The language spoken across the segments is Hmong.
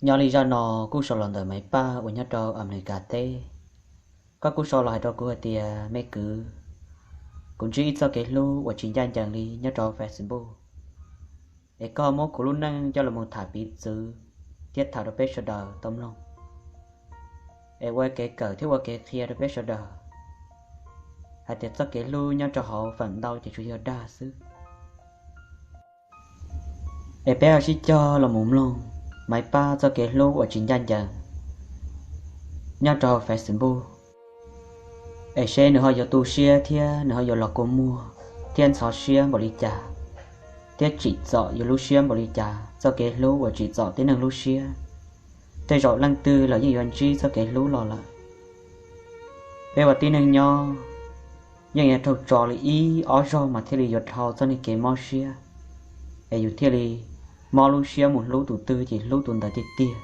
Nyob li zaj no kuj sau los ntawm Maiv Paj uas nyob rau Amelikas teb. Koj kuj sau los hais rau kuv hais tias, me kwv, kuv ntsib ib txoj kev hlub uas tsis ncaj ncees li nyob rau Facebook, es koj muab kuv lub neej coj los mus tham piv txwv thiab tham rau peb sawv daws tau mloog, es ua kev kawm thiab ua kev qhia rau peb sawv daws hais tias txoj kev hlub nyob rau hauv feem ntau ces tsuas yog dag xwb. Es peb ho sib cog los mus mloog Maiv Paj txoj kev hlub uas tsis ncaj ncees nyob rau Facebook, es seb nws ho yuav tu siab thiab nws ho yuav los kua muag thiab ntxhov siab npaum li cas, thiab tsim txom yus lub siab npaum li cas. Txoj kev hlub uas tsim txom tib neeg lub siab, tej zaum leej twg los yeej yuav ntsib txoj kev hlub los lawm. Peb ua tib neeg nyob yeej yuav raug tso li ib ob zaug mas thiaj li yuav dhau txoj niag kev mob siab, es yus thiaj li mob lub siab mus hlub tus twg ces hlub tus ntawd tiag tiag.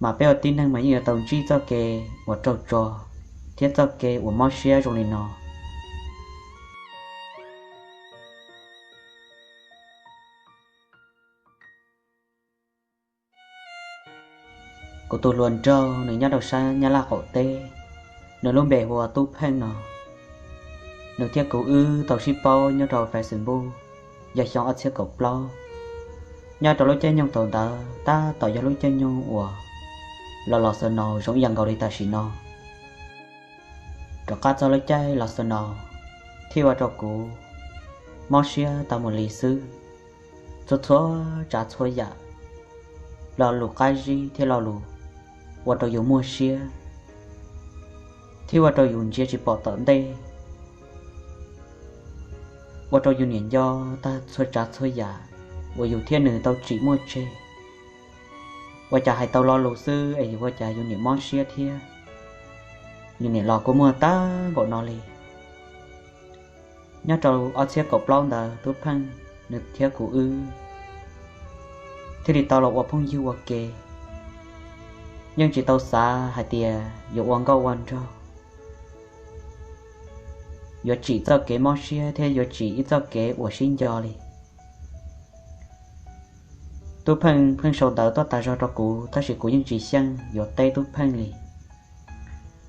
Mas peb ua tib neeg mas yeej yuav tau ntsib txoj kev uas raug tso thiab txoj kev uas mob siab zoo li no. Kuv tus hluas nraug nws nyob rau sab Nyab Laj qaum teb, nws lub npe hu ua Tub Pheej no. Nws thiab kuv wb tau sib paub nyob rau Facebook yog xyoo ob txhiab kaum plaub. Nyob rau lub caij nyoog thaum ntawd tab tom yog lub caij nyoog uas los los xaus no zoo ib yam nkaus li tam sim no. Rov qab txog lub caij los xaus no thiaj ua rau kuv mob siab tau mus li xwb. Txhua txhua tsav txhua yam, lo lus qab zib thiab lo lus ua rau yus muaj siab, thiab ua rau yus ntsia tsis pom tom ntej, ua rau yus niam nco tag txhua tsav txhua yam uas yus thiab nws tau tsim muaj tseg. Ua cas hais tau lo lus xwb es yus ua cas yus niam mob siab thiab yus niam los kua muag tag npaum no li. Nyob rau ob txhiab kaum plaub ntawd Tub Pheej nws thiab kuv wb thiaj li tau los ua phooj ywg ua ke. Yeej tsis tau xav hais tias yuav ua nkauj ua nraug, yuav tsim txoj kev mob siab thiab yuav tsim ib txoj kev uas sib nco li. Tub Pheej pheej sau ntawv tuaj tas zog rau kuv tab sis kuv yeej tsis xyeej yuav teb Tub Pheej li,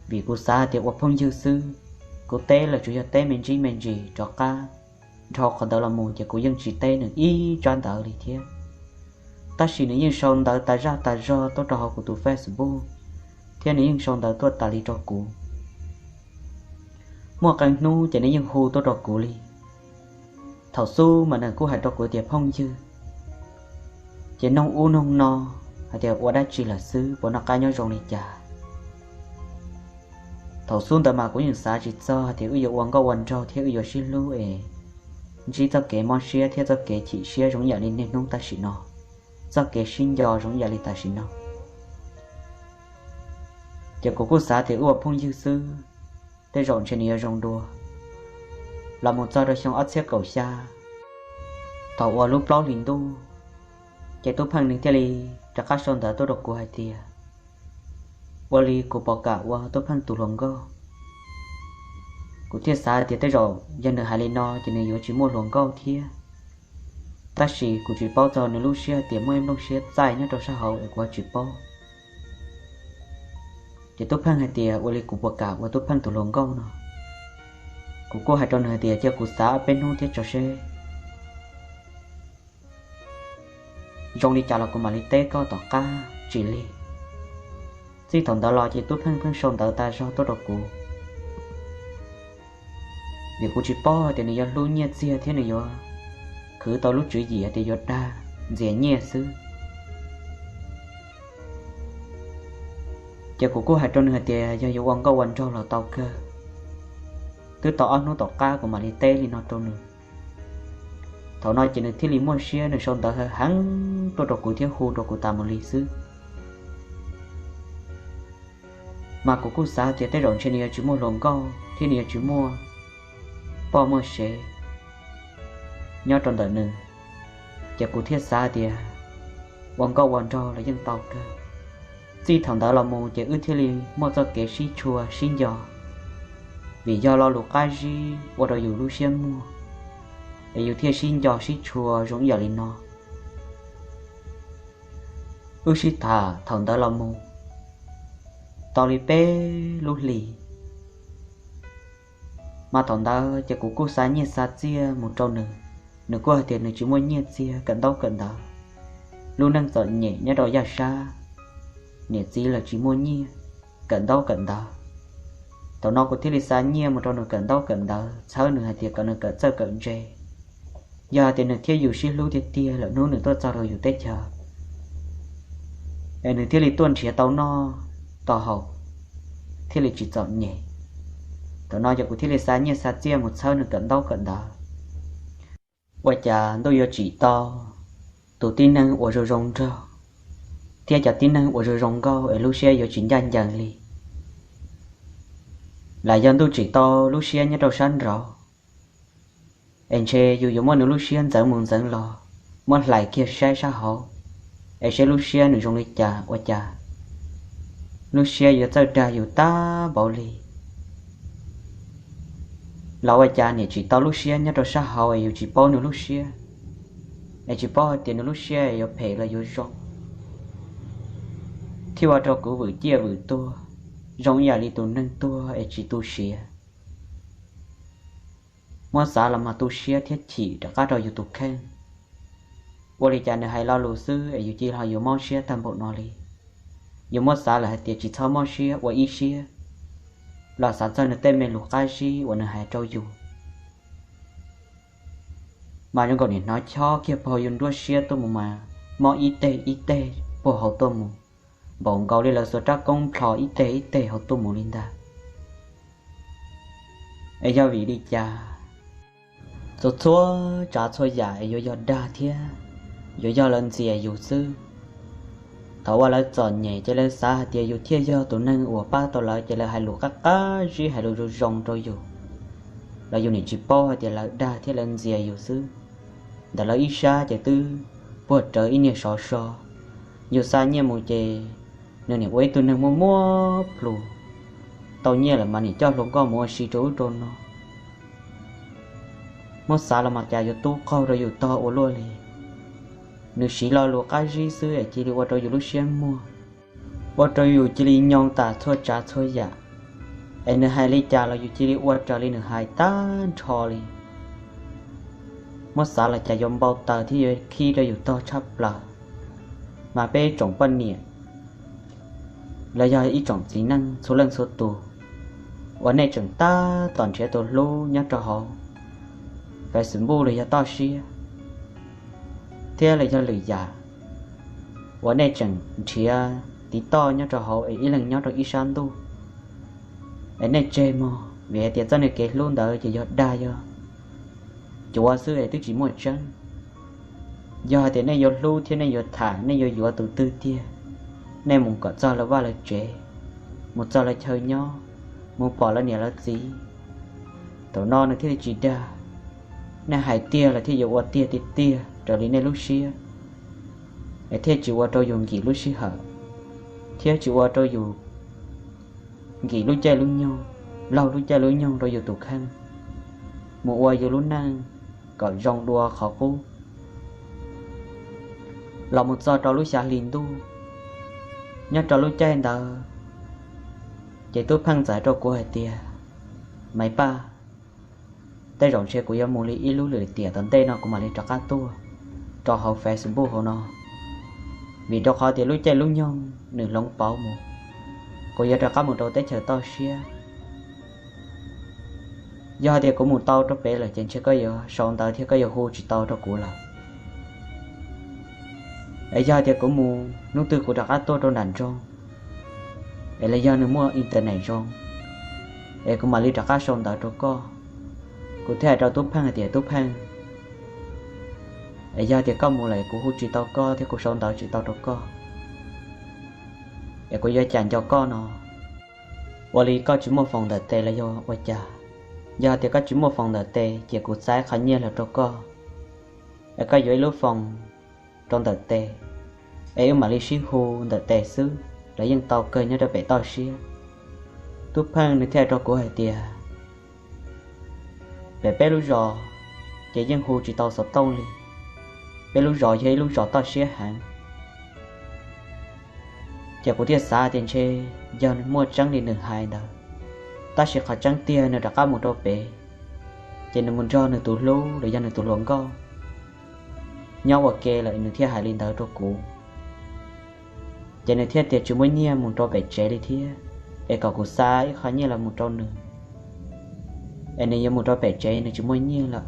vim kuv xav hais tias ua phooj ywg xwb. Kuv teb los tsuas yog teb me ntsis me ntsis rov qab dhau qhov ntawd los mus ces kuv yeej tsis teb nws ib tsab ntawv li thiab. Tab sis nws yeej sau ntawv tas zaj tas zog tuaj rau hauv kuv tus Facebook, thiab nws yeej sau ntawv tuaj tas li rau kuv. Muaj qee hnub ces nws yeej hu tuaj rau kuv li. Thaum xub mas nws kuj hais rau kuv tias phooj ywg, ces noog ub noog no hais tias ua dab tsi lawm xwb, puas noj qab nyob zoo li cas. Thaum xub ntawd mas kuv yeej xav tsis txog hais tias wb yuav ua nkauj ua nraug thiab wb yuav sib hlub es ntsib txoj kev mob siab thiab txoj kev chim siab zoo ib yam li niaj hnub tam sim no, txoj kev sib nco zoo ib yam li tam sim no. Ces kuv kuj xav tias wb ua phooj ywg xwb, tej zaum ntshe nws yuav zoo dua. Los mus txog rau xyoo ob txhiab kaum xya, thaum uas lub plaub hlis ntuj, ces Tub Pheej nws thiaj li rov qab sau ntawv tuaj rau kuv hais tias, ua li kuv puas kam ua Tub Pheej tus hluas nkauj. Kuv thiaj xav tias tej zaum yog nws hais li no ces nws yuav tsis muaj hluas nkauj thiab. Tab sis kuv tsis paub txog nws lub siab tias muaj ib nplooj siab txaij nyob rau sab hauv es kuv tsis paub. Ces Tub Pheej hais tias ua li kuv puas kam ua Tub Pheej tus hluas nkauj no. Kuv kuj hais rau nws hais tias cia kuv xav ob peb hnub thiab tso seb zoo li cas los kuv mam li teb koj tom qab tsis li. Txij thaum ntawd los ces Tub Pheej pheej sau ntawv tas zog tuaj rau kuv, vim kuv tsis paub hais tias nws yuav hlub nyiaj txiag thiab nws yuav khwv tau lub tswv yim hais tias yuav dag ntxias nyiaj xwb. Ces kuv kuj hais rau nws hais tias yog yuav ua nkauj ua nraug los tau kawg, twb tau ob hnub tom qab kuv mam li teb li no rau nws. Thaum no ces nws thiaj li muaj siab nws sau ntawv heev tuaj rau kuv thiab hu rau kuv tas mus li xwb. Mas kuv kuj xav tias tej zaum ntshe nws yuav tsis muaj hluas nkauj thiab nws yuav tsis muaj poj muaj sev nyob rau ntawm nws, ces kuv thiaj xav tias ua nkauj ua nraug los yeej tau kawg. Txij thaum ntawd los mus ces wb thiaj li muaj txoj kev sib tshua sib nco, vim yog lo lus qab zib ua rau yus lub siab muag, es yus thiaj sib nco sib tshua zoo ib yam li no. Wb sib tham thaum ntawd los mus tau li peb lub hlis, mas thaum ntawd ces kuv kuj xa nyiaj xa txiaj mus rau nws. Nws kuj hais tias nws tsis muaj nyiaj txiag kawm ntaub kawm ntawv, lub neej txom nyem nyob rau yaj sab, niam txiv los tsis muaj nyiaj kawm ntaub kawm ntawv. Thaum no kuv thiaj li xa nyiaj mus rau nws kawm ntaub kawm ntawv, txhawb nws hais tias kom nws kawm txawj kawm ntse. Yog hais tias nws thiab yus sib hlub tiag tiag, lwm hnub nws tuaj txog rau yus teb chaws es nws thiaj li tuaj nrhiav tau noj tau haus, thiaj li tsis txom nyem. Thaum no ces kuv thiaj li xa nyiaj xa txiaj mus txhawb nws kawm ntaub kawm ntawv. Ua cas ntuj yuav tsim tau tus tib neeg uas zoo zoo nraug thiab cov tib neeg uas zoo zoo nkauj es lub siab yuav tsis ncaj ncees li. Lam yog ntuj tsim tau lub siab nyob rau sab nraud, es ntshe yus yuav muab nws lub siab ntxeev mus ntxeev los, muab hlais kiag saib sab hauv, es saib lub siab nws zoo li cas. Ua cas lub siab yuav txawj dag yus tag npaum li? Los ua cas niam tsim tau lub siab nyob rau sab hauv es yus tsis paub nws lub siab, es tsis paub hais tias nws lub siab yuav phem los yuav zoo, thiaj ua rau kuv vwm ciaj vwm tuag, zoo ib yam li tus neeg tuag es tsis tu siav. Muab xav los mas tu siab thiab chim rov qab rau yus tus kheej. Ua li cas nws hais lo lus xwb es yus cia li ho yuav mob siab tag npaum no li? Yus muab xav lawm hais tias tsis txhob mob siab, ua ib siab los xav txog nws tej me lus qab zib uas nws hais rau yus, mas zoo nkaus nim hnov chob kiag puag hauv yus nruab siab tuaj mus mas mob ib teg ib teg puag hauv tuaj mus, npaum nkaus li lawv xuas rab koob nplho ib teg ib teg hauv tuaj mus li ntag. Es yog vim li cas? Txhua txhua tsav txhua yam es yuav yog dag thiab yuav yog lawv ntxias yus xwb. Thaum uas lawv txom nyem ces lawv xav hais tias yus thiaj yog tus neeg uas pab tau lawv, ces lawv hais lus qab qab zib, hais lus zoo zoo rau yus, los yus nim tsis paub hais tias lawv dag thiab lawv ntxias yus xwb. Ntawm lawv ib sab ces twb puag rawv ib niag sov so, yus xa nyiaj mus ces nws nim ua ib tug neeg muaj muaj plhus, tau nyiaj lawm mas nim coj hluas nkauj mus ua si rau ub rau no. Muab xav los mas cas yuav tub qaug rau yus tog ua luaj li. Nws siv lo lus qab zib xwb es cia li ua rau yus lub siab muag, ua rau yus cia li nyoo tas txhua tsav txhua yam, es nws hais li cas los yus cia li ua raws li nws hais tag nrho li. Muab xav los cas yuav npau taws thiab yuav khib rau yus tog tshaj plaws. Mas peb tsoom poj niam los yog ib tsoom txiv neej txhua leej txhua tus uas nej tseem tab tom nrhiav tus hlub nyob rau hauv Facebook los yog toj siab, thiab los yog lwm yam uas nej tseem nrhiav tiv toj nyob rau hauv es ib leeg nyob rau ib sab ntuj, es nej tseg mog vim hais tias txoj niag kev hlub ntawd ces yog dag yog cuav xwb es twb tsis muaj tseeb. Yog hais tias nej yuav hlub thiab nej yuav tham, nej yuav yuav tus twg tiag, nej mus kom txog lawv vaj lawv tsev, mus txog lawv chaw nyob, mus pom lawv niam lawv txiv, thaum no nws thiaj li tsis dag. Nej hais tiag los thiaj yuav ua tiag tiag tiag raws li nej lub siab, es thiaj tsis ua rau yus nkim lub sij hawm, thiab tsis ua rau yus nkim lub caij lub nyoog, laug lub caij lub nyoog rau yus tus kheej, mus ua yus lub neej kom zoo dua qhov qub. Los mus txog rau lub xya hli ntuj, nyob rau lub caij ntawd, ces Tub Pheej txawm hais rau kuv hais tias, Maiv Paj, tej zaum ntshe kuv yuav mus li ib lub lwm tiam tom ntej no kuv mam li rov qab tuaj rau hauv Facebook hauv no, vim rau qhov tias lub caij lub nyoog nws hloov pauv mus, kuv yuav rov qab mus rau teb chaws toj siab. Yog hais tias kuv mus tau rau pem lawm ces ntshe koj yuav sau ntawv thiab koj yuav hu tsis tau rau kuv lawm. Es yog hais tias kuv mus hnub twg kuv rov qab tuaj rau nram nroog, es los yog nws muaj internet zoo, es kuv mam li rov qab sau ntawv rau koj. Kuv thiaj hais rau Tub Pheej hais tias, Tub Pheej, es yog tias koj mus lawm kuv hu tsis tau koj thiab kuv sau ntawv tsis tau rau koj, es kuv yuav cas nco koj no? Ua li koj tsis muaj foos ntawm tes los yog ua cas? Yog tias koj tsis muaj foos ntawm tes ces kuv xa qhov nyiaj los rau koj, es koj yuav ib lub foos rau ntawm tes, es wb mam li sib hu ntawm tes xwb los yeej tau kawg nyob rau pem toj siab. Tub Pheej nws thiaj hais rau kuv hais tias, pem peb lub zos ces yeej hu tsis tau xov tooj li. Peb lub zos yog ib lub zos toj siab heev. Ces kuv thiaj xav tias ntshe yog muaj tseeb li nws hais ntawd. Tab sis qhov tseeb tiag nws rov qab mus rau pem, ces nws mus nrog nws tus hlub los yog nws tus hluas nkauj nyob ua ke lawm, nws thiaj hais li ntawd rau kuv. Ces nws thiaj tias tsis muaj nyiaj mus rau pem tsev li thiab, es kom kuv xa ib qho nyiaj los mus rau nws, es nws yuav mus rau pem tsev nws tsis muaj nyiaj lawm.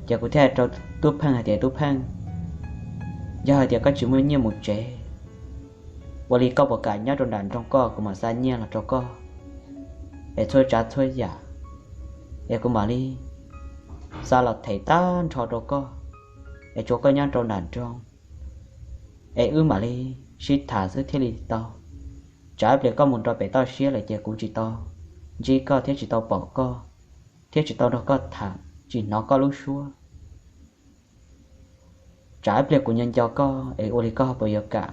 Ces kuv thiaj hais rau Tub Pheej hais tias, Tub Pheej, yog hais tias koj tsis muaj nyiaj mus tsev, ua li koj puas kam nyob rau nram nroog koj, kuv mam xa nyiaj los rau koj, es txhua tsav txhua yam, es kuv mam li xa los them tag nrho rau koj, es tsuas koj nyob rau nram nroog, es wb mam li sib tham xwb thiaj li tau. Tsam ib pliag koj mus rau pem toj siab lawm ces kuv tsis tau ntsib koj thiab tsis tau pom koj, thiab tsis tau nrog koj tham, tsis hnov koj lub suab. Tsam ib pliag kuv nyob nco koj es ua li koj puas yuav kam?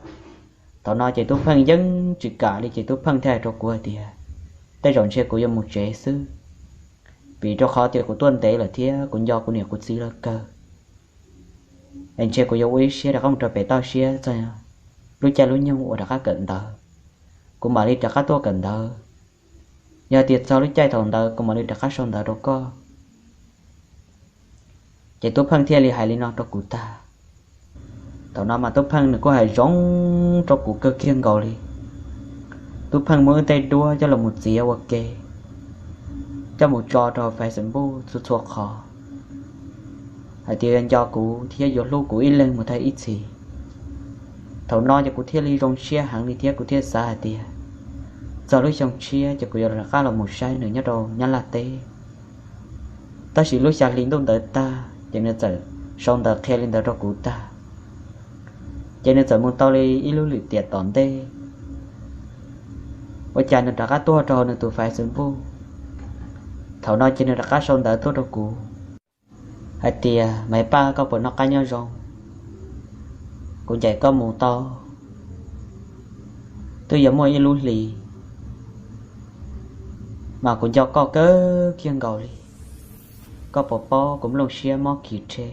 Thaum no ces Tub Pheej yeej tsis kam li, ces Tub Pheej thiaj hais rau kuv hais tias, Tej zaum ntshe kuv yuav mus tsev xwb, vim rau qhov tias kuv tuaj ntev lawm thiab kuv nco kuv niam kuv txiv lawv kawg. Es ntshe kuv yuav ua ib siab rov qab mus rau pem toj siab txog lub caij lub nyoog uas rov qab kawm ntawv, kuv mam li rov qab tuaj kawm ntawv. Yog tias txog lub caij thaum ntawd kuv mam li rov qab sau ntawv rau koj. Ces Tub Pheej thiaj li hais li no rau kuv tag. Thaum no mas Tub Pheej nws kuj hais zoo rau kuv kawg kiag nkaus li. Tub Pheej muab wb tej duab coj los mus txiav ua ke, coj mus tso rau Facebook txhua txhua qhov, hais tias nco kuv thiab yuav hlub kuv ib leeg mus tag ib txhis. Thaum no ces kuv thiaj li zoo siab heev li thiab kuv thiaj xav hais tias txog lub xyoo tshiab ces kuv yuav rov qab los mus saib nws nyob rau Nyab Laj teb. Tab sis lub xya hli ntuj ntawd tag ces nws txawm sau ntawv qhia li ntawd rau kuv tag, ces nws txawm mus tau li ib lub lwm tiam tom ntej, ua cas nws rov qab tuaj rau nws tus Facebook. Thaum no ces nws rov qab sau ntawv tuaj rau kuv hais tias, Maiv Paj, koj puas noj qab nyob zoo? Kuv ncaim koj mus tau twb yuav muaj ib lub hlis, mas kuv nco koj kawg kiag nkaus li. Koj puas paub kuv nplooj siab mob kis rhe,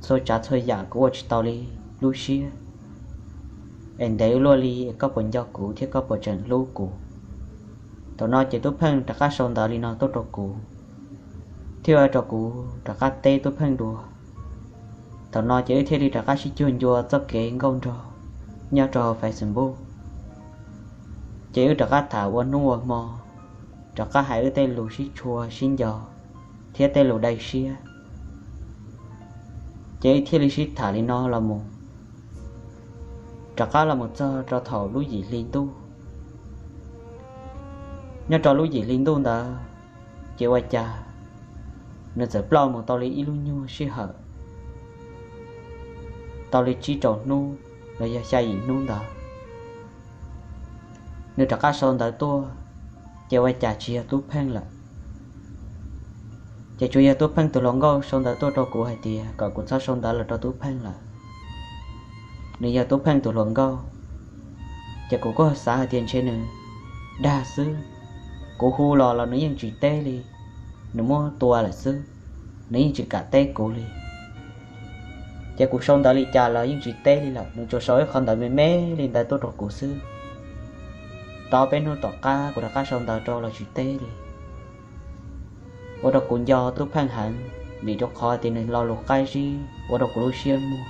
txhua tsav txhua yam kuv ua tsis tau li lub siab, es ntev luaj li es koj puas nco kuv thiab koj puas tseem hlub kuv? Thaum no ces Tub Pheej rov qab sau ntawv li no tuaj rau kuv, thiaj ua rau kuv rov qab teb Tub Pheej dua. Thaum no ces wb thiaj li rov qab sib cuag ncua txoj kev nkauj nraug nyob rau hauv Facebook. Ces wb rov qab tham ua hnub ua hmo, rov qab hais wb tej lus sib tshua sib nco thiab tej lus dai siab. Ces wb thiaj li sib tham li no los mus, rov qab los mus txog rau thaum lub yim hli ntuj. Nyob rau lub yim hli ntuj ntawd, ces ua cas nws txawm ploj mus tau li ib lub nyuag sij hawm, tau li tsib rau hnub los yog xya yim hnub ntawd, nws rov qab sau ntawv tuaj, ces ua cas tsis yog Tub Pheej lawm. Ces tsuas yog Tub Pheej tus hluas nkauj sau ntawv tuaj rau kuv hais tias kom kuv txhob sau ntawv los rau Tub Pheej lawm, nws yog Tub Pheej tus hluas nkauj. Ces kuv kuj xav hais tias ntshe nws dag xwb, kuv hu los los nws yeej tsis teb li, nws muab tua lawm xwb, nws yeej tsis kam teb kuv li. Ces kuv sau ntawv li cas los yeej tsis teb li lawm, nws tsuas sau ib qho ntawv me me li ntawd tuaj rau kuv xwb. Tau peb hnub tom qab kuv rov qab sau ntawv rau los tsis teb li. Ua rau kuv nco Tub Pheej heev, vim rau qhov tias nws lo lus qab zib ua rau kuv lub siab muag,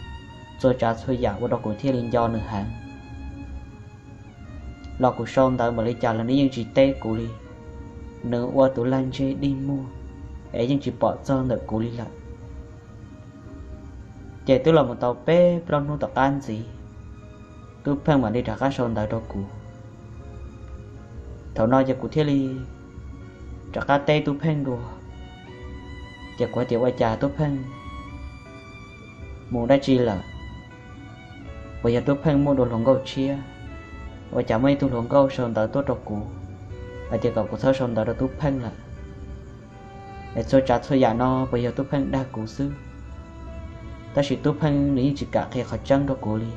txhua tsav txhua yam ua rau kuv thiaj li nco nws heev. Los kuv sau ntawv npaum li cas los nws yeej tsis teb kuv li, nws ua tus lag ntseg dig muag es yeej tsis pom txog ntawm kuv li lawm. Ces twb los mus tau peb plaub hnub tom qab ntxiv, Tub Pheej mam li rov qab sau ntawv rau kuv. Thaum no ces kuv thiaj li rov qab teb Tub Pheej dua. Ces kuv hais tias ua cas Tub Pheej mus dab tsi lawm? Puas yog Tub Pheej muaj dua hluas nkauj tshiab? Ua cas muaj ib tug hluas nkauj sau ntawv tuaj rau kuv hais tias kom kuv txhob sau ntawv rau Tub Pheej lawm? Es txhua tsav txhua yam no puas yog Tub Pheej dag kuv xwb? Tab sis Tub Pheej nws yeej tsis kam qhia qhov tseeb rau kuv li.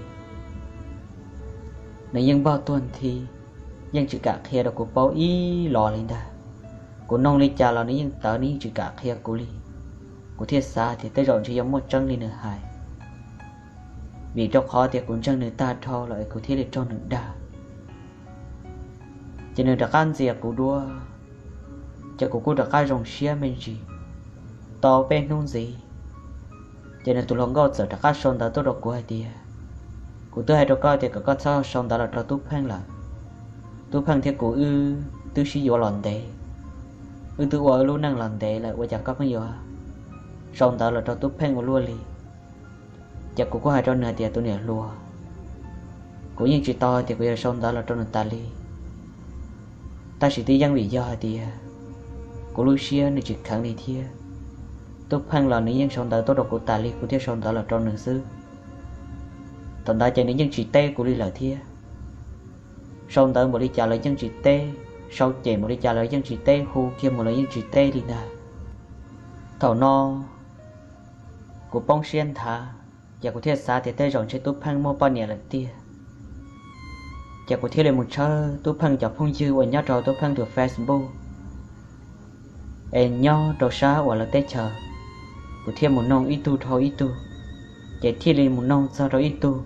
Nws yeej npog tuag nthi, yeej tsis kam qhia rau kuv paub ib los li ntag. Kuv noog li cas los nws yeej tawv, nws yeej tsis kam qhia kuv li. Kuv thiaj xav tias tej zaum ntshe yuav muaj tseeb li nws hais. vim rau qhov tias kuv ntseeg nws tag nrho lawm es kuv thiaj li raug nws dag. Ces nws rov qab ntxias kuv dua, ces kuv kuj rov qab zoo siab me ntsis. Tau peb hnub ntxiv, ces nws tus hluas nkauj txawm rov qab sau ntawv tuaj rau kuv hais tias, kuv twb hais rau koj tias kom koj txhob sau ntawv los rau Tub Pheej lawm. Tub Pheej thiab kuv wb twb sib yuav los ntev, wb twb ua wb lub neej los ntev lawm, ua cas koj pheej yuav sau ntawv los rau Tub Pheej ua luaj li? Ces kuv kuj hais rau nws hais tias, tus niam hluas, kuv yeej tsis tau hais tias kuv yuav sau ntawv los rau nws tas li, tab sis twb yeej vim yog hais tias kuv lub siab nws tsis kheev li thiab. Tub Pheej los nws yeej sau ntawv tuaj rau kuv tas li, kuv thiaj sau ntawv los rau nws xwb. Thaum ntawd ces nws yeej tsis teb kuv li lawm thiab. Sau ntawv npaum li cas los yeej tsis teb, sau cem npaum li cas los yeej tsis teb, hu kiag mus los yeej tsis teb li ntag. Thaum no kuv poob siab nthav, ces kuv thiaj xav tias tej zaum ntshe Tub Pheej muaj poj niam lawm tiag. Ces kuv thiaj li mus tshawb Tub Pheej cov phooj ywg uas nyob rau Tub Pheej tus Facebook, es nyob rau sab uas lawv teb chaws. Kuv thiaj mus noog ib tug dhau ib tug, ces thiaj li mus noog txog rau ib tug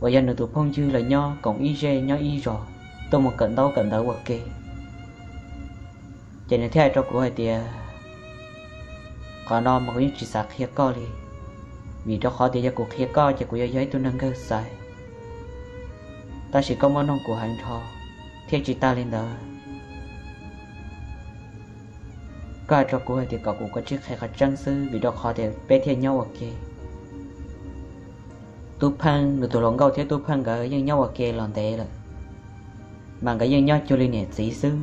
uas yog nws tus phooj ywg los nyob koom ib zej nyob ib zos, tuaj mus kawm ntaub kawm ntawv ua ke. Ces nws thiaj hais rau kuv hais tias, qhov no mas kuv yeej tsis xav qhia koj li, vim rau qhov tias yog kuv qhia koj ces kuv yuav yog ib tug neeg nkawg xaiv. Tab sis koj muaj noog kuv heev nrho, thiab tsis tas li ntawd, koj hais rau kuv hais tias kom kuv kav tsij qhia qhov tseeb xwb, vim rau qhov tias peb thiaj nyob ua ke. Tub Pheej nws tus hluas nkauj thiab Tub Pheej nkawd yeej nyob ua ke los ntev lawm, mas nkawd yeej nyob cuag li niam txiv xwb.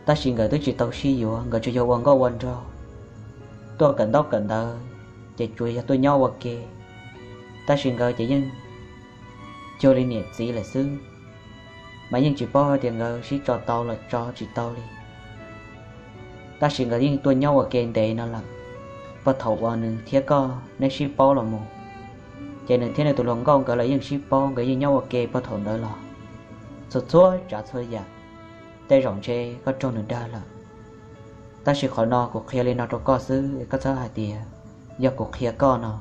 Tab sis nkawd twb tsis tau sib yuav, nkawd tsuas yog ua nkauj ua nraug, tuaj kawm ntaub kawm ntawv, ces tsuas yog tuaj nyob ua ke. Tab sis nkawd ces yeej cuag li niam txiv lawm xwb, mas yeej tsis paub hais tias nkawd sib tso tau los tso tsis tau li. Tab sis nkawd yeej tuaj nyob ua ke ntev no lawm, puag thaum uas nws thiab koj neb sib paub los mus, ces nws thiab nws tus hluas nkauj nkawd los yeej sib paub, nkawd yeej nyob ua ke puag thaum ntawd los. Txhua txhua tsav txhua yam, tej zaum ntshe koj raug nws dag lawm. Tab sis qhov no kuv qhia li no rau koj xwb, koj txhob hais tias yog kuv qhia koj no,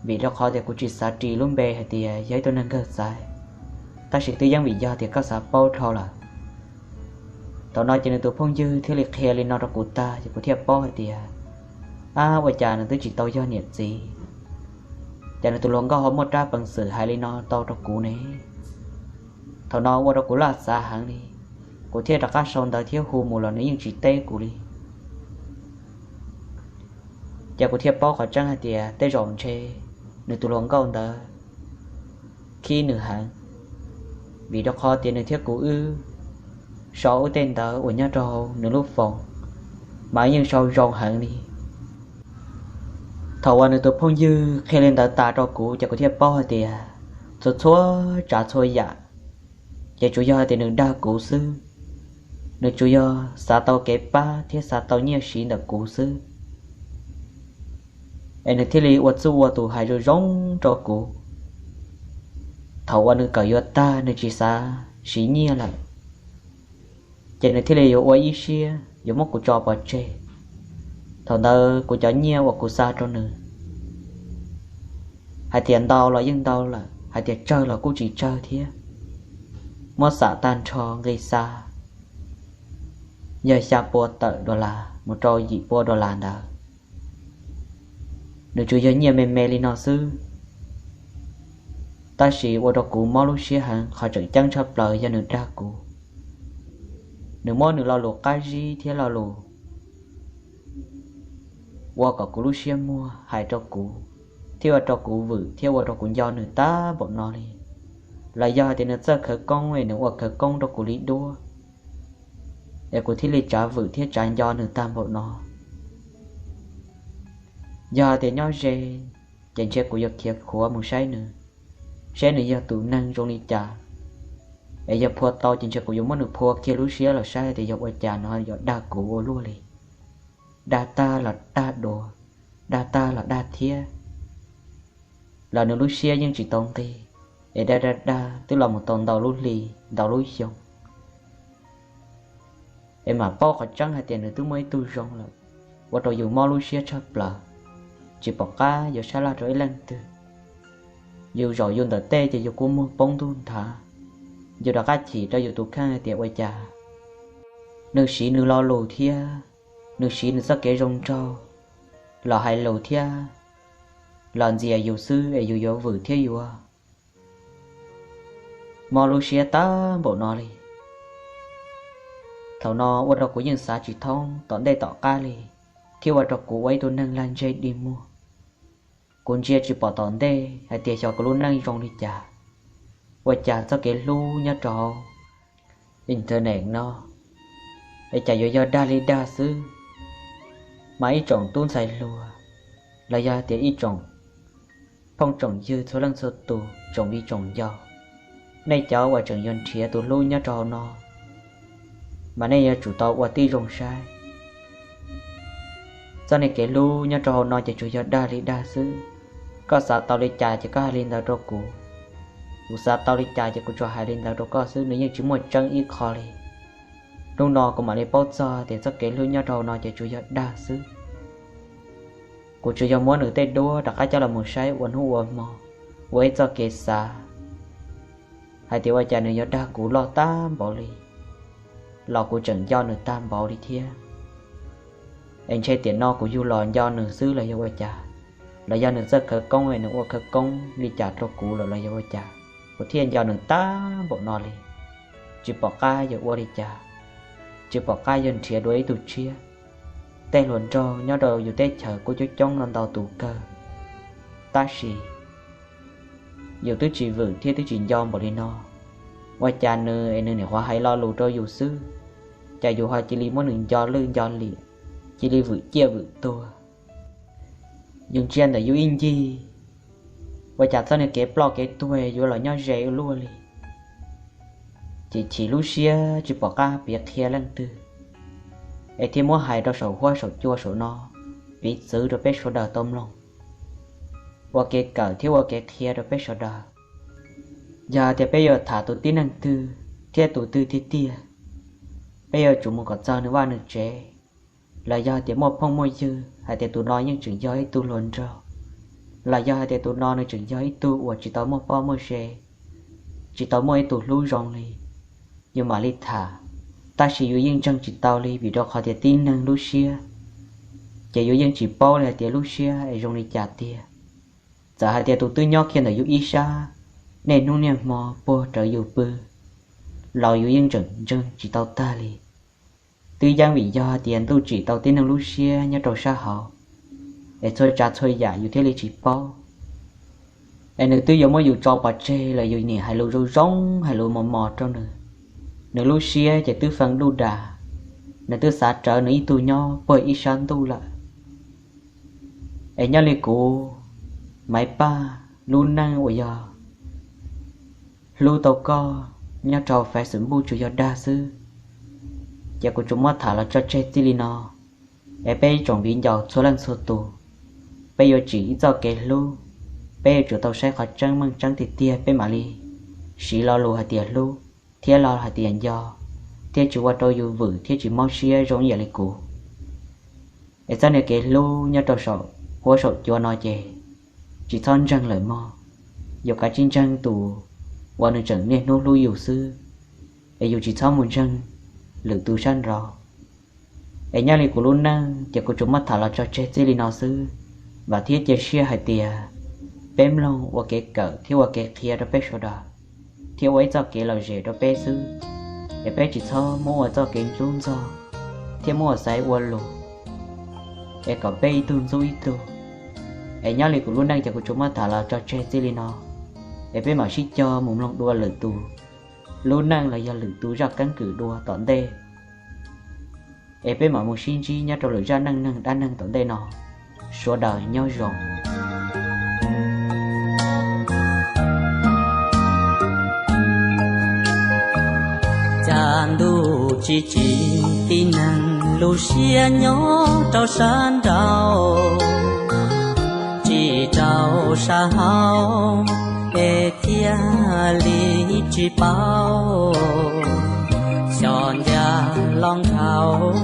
vim rau qhov tias kuv tsis xav ris lub npe hais tias yog ib tug neeg nkawg xaiv, tab sis twb yeej vim yog tias koj xav paub dhau lawm. Thaum no ces nws tus phooj ywg thiaj li qhia li no rau kuv tag, ces kuv thiaj paub hais tias, ab, ua cas nws twb tsis tau yog niam txiv, ces nws tus hluas nkauj ho muaj rab peev xwm hais li no tau rau kuv ne. Thaum no ua rau kuv laj xav heev li, kuv thiaj rov qab sau ntawv thiab hu mus los nws yeej tsis teb kuv li. Ces kuv thiaj paub qhov tseeb hais tias tej zaum ntshe nws tus hluas nkauj ntawd khib nws heev, vim rau qhov tias nws thiab kuv wb sau wb tej ntawv uas nyob rau nws lub foos, mas yeej sau zoo heev li. Thaum uas nws tus phooj ywg qhia li ntawd tas rau kuv, ces kuv thiaj paub hais tias txhua txhua tsav txhua yam, ces tsuas yog hais tias nws dag kuv xwb. Nws tsuas yog xav tau kev pab thiab xav tau nyiaj siv ntawm kuv xwb, es nws thiaj li ua txuj ua tus hais zoo zoo rau kuv. Thaum uas nws kawm yuav tag nws tsis xav siv nyiaj lawm, ces nws thiaj li yuav ua ib siab yuav muab kuv tso pov tseg. Thaum ntawd kuv cov nyiaj uas kuv xa rau nws, hais tias ntau los yeej ntau lawm, hais tias tsawg los kuj tsis tsawg thiab, muab xam tag nrho nqi xa yog xya pua tawm dollar mus rau yim pua dollar ntawd. Nws tsuas yog nyiaj me me li no xwb, tab sis ua rau kuv mob lub siab heev. Qhov tseem ceeb tshaj plaws yog nws dag kuv. Nws muab nws lo lus qab zib thiab lo lus ua kom kuv lub siab muag hais rau kuv, thiab ua rau kuv vwm thiab ua rau kuv nco nws tag npaum no li. Los yog hais tias nws txawj khawv koob es nws ua khawv koob rau kuv li duab, es kuv thiaj li tsav vwm thiab tsav nco nws tag npaum no. Yog hais tias nyob ze, ces ntshe kuv yuav khiav khuav mus saib nws, saib nws yog tus neeg zoo li cas. Es yog phua tau ces ntshe kuv yuav muab nws phua kiag lub siab los saib tias yog ua cas no yuav dag kuv ua luaj li. Dag tag los dag dua, dag tag los dag thiab, los nws lub siab yeej tsis tau nqig. Es dag dag dag twb los mus tau ntau lub hli, ntau lub xyoo, es mam paub qhov tseeb hais tias nws twb muaj ib tug zoo lawm, ua rau yus mob lub siab tshaj plaws. tsis pom qab yuav sab laj rau ib leej twg. Yus zaum yus ntawm tej ces yus kua muag poob ntuj nthav. Yus rov qab chim rau yus tus kheej hais tias ua cas nws siv nws lo lus thiab nws siv nws txoj kev zoo nraug los hais lus thiab los ntxias yus xwb es yus yuav vwm thiab yuav mob lub siab tag npaum no li. Thaum no ua rau kuv yeej xav tsis thoob tom ntej tom qab li, thiab ua rau kuv ua ib tug neeg lag ntseg dig muag. Kuv ntsia tsis pom tom ntej hais tias xyov kuv lub neej zoo li cas. Ua cas txoj kev hlub nyob rau hauv internet no es cas yuav yog dag li dag xwb. Mas ib tsoom tub ntxhais hluas los yog tias ib tsoom phooj tsoom ywg txhua leej txhua tus, tsoom viv tsoom ncaus, nej cov uas tseem yuav nrhiav tus hlub nyob rau hauv no, mas nej yuav tsum tau ua tib zoo saib. Txoj niag kev hlub nyob rau hauv no ces tsuas yog dag li dag xwb. Koj xav tau li cas ces koj hais li ntawd rau kuv, kuv xav tau li cas ces kuv tsuas hais li ntawd rau koj xwb, nws yeej tsis muaj tseeb ib qho li. Hnub no kuv mam li paub txog tias txoj kev hlub nyob rau hauv no ces tsuas yog dag xwb. Kuv tsuas yog muab nws tej duab rov qab coj los mus saib ua hnub ua hmo, ua ib txoj kev xav hais tias ua cas nws yuav dag kuv loj tag npaum li, los kuv tseem nco nws tag npaum li thiab. Es ntshe tiam no kuv yug los nco nws xwb los yog ua cas, los yog nws txawj khawv koob es nws ua khawv koob li cas rau kuv lawm los yog ua cas, kuv thiaj nco nws tag npaum no li. Tsis pom qab yuav ua li cas, tsis pom qab yuav nrhiav dua ib tug tshiab. Tej hluas nraug nyob rau yus teb chaws kuj coob coob no ntau tus kawg, tab sis yus twb tsis vwm thiab twb tsis nco npaum li no. Ua cas nws es nws nim qhuav hais lo lus rau yus xwb, cas yus ho cia li muab nws nco lwj nco liam, cia li vwm ciaj vwm tuag. Yus ntsia ntawm yus ib ncig, ua cas txoj niag kev ploj kev tuag yuav los nyob ze ua luaj li. Ces chim lub siab tsis pom qab piav qhia leej twg, es thiaj muab hais rau saum huab saum cua saum no, piv txwv rau peb sawv daws tau mloog, ua kev kawm thiab ua kev qhia rau peb sawv daws. Yog tias peb yuav tham tus tib neeg twg thiab tus twg tiag tiag, peb yuav tsum mus kom txog nws vaj nws tsev, los yog tias muaj phooj muaj ywg hais tias tus no yeej tseem yog ib tug hluas nraug, los yog hais tias tus no nws tseem yog ib tug uas tsis tau muaj poj muaj se, tsis tau muaj ib tug hlub zoo li, yus mam li tham. Tab sis yus yeej ntseeg tsis tau li vim rau qhov tias tib neeg lub siab, ces yus yeej tsis paub li hais tias lub siab es zoo li cas tiag. Txawm hais tias tus twb nyob kiag ntawm yus ib sab, niaj hnub niaj hmo puag rawv yus pw, los yus yeej tseem ntseeg tsis tau tag li. Twb yeej vim yog hais tias ntuj tsim tau tib neeg lub siab nyob rau sab hauv, es txhua tsav txhua yam yus thiaj li tsis paub. Es nws twb yuav muab yus tso pov tseg los yus nim hais lus zoo zoo hais lus mos mos rau nws, nws lub siab ces twb feeb duj das, nws twb xav rawv nws ib tug nyob puag ib sab ntuj lawm. Es nyob li kuv, Maiv Paj, lub neej uas yog hlub tau koj nyob rau Facebook tsuas yog dag xwb, ces kuv tsuas muab tham los tso tseg txij li no. Es peb ib tsoom viv ncaus txhua leej txhua tus, peb yuav tsim ib txoj kev hlub, peb yuav tsum tau saib qhov tseeb meej tseeb tiag tiag peb mam li siv lo lus hais tias hlub, thiab lo hais tias nco, thiaj tsis ua rau yus vwm thiab tsis mob siab zoo ib yam li kuv. Es txoj niag kev hlub nyob rau saum huab saum cua no ces tsis txhob ntseeg lawm mog. Yus kav tsij ntseeg tus uas nws tseem niaj hnub hlub yus xwb, es yus tsis txhob mus ntseeg lwm tus sab nraud. Es nyob li kuv lub neej ces kuv tsuas muab tham los tso tseg txij li no xwb, vam thiab cia siab hais tias peb mloog ua kev kawm thiab ua kev qhia rau peb sawv daws, thiab ua ib txoj kev lom zem rau peb xwb. Es peb tsis txhob muab ua txoj kev ntxub ntxaug thiab muab ua xaiv ua lus, es kom peb ib tug ntxub ib tug. Es nyob li kuv lub neej ces kuv tsuas muab tham los tso tseg txij li no, es peb mam sib cog mus mloog dua lwm tus lub neej los yog lwm tus zaj keeb kwm dua tom ntej. Es peb mam mus sib ntsib nyob rau lwm zaj neej neeg dab neeg tom ntej no. Sawv daws nyob zoo. Cas ntuj tsis tsim tib neeg lub siab nyob rau sab nraud, tsis rau sab hauv, es thiaj li tsis paub. Xyov ntiag los nkhaus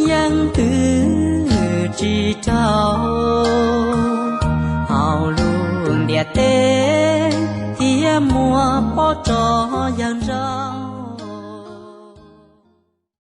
yeej twb tsis rau. Thiab muab pob tso yawg nraug.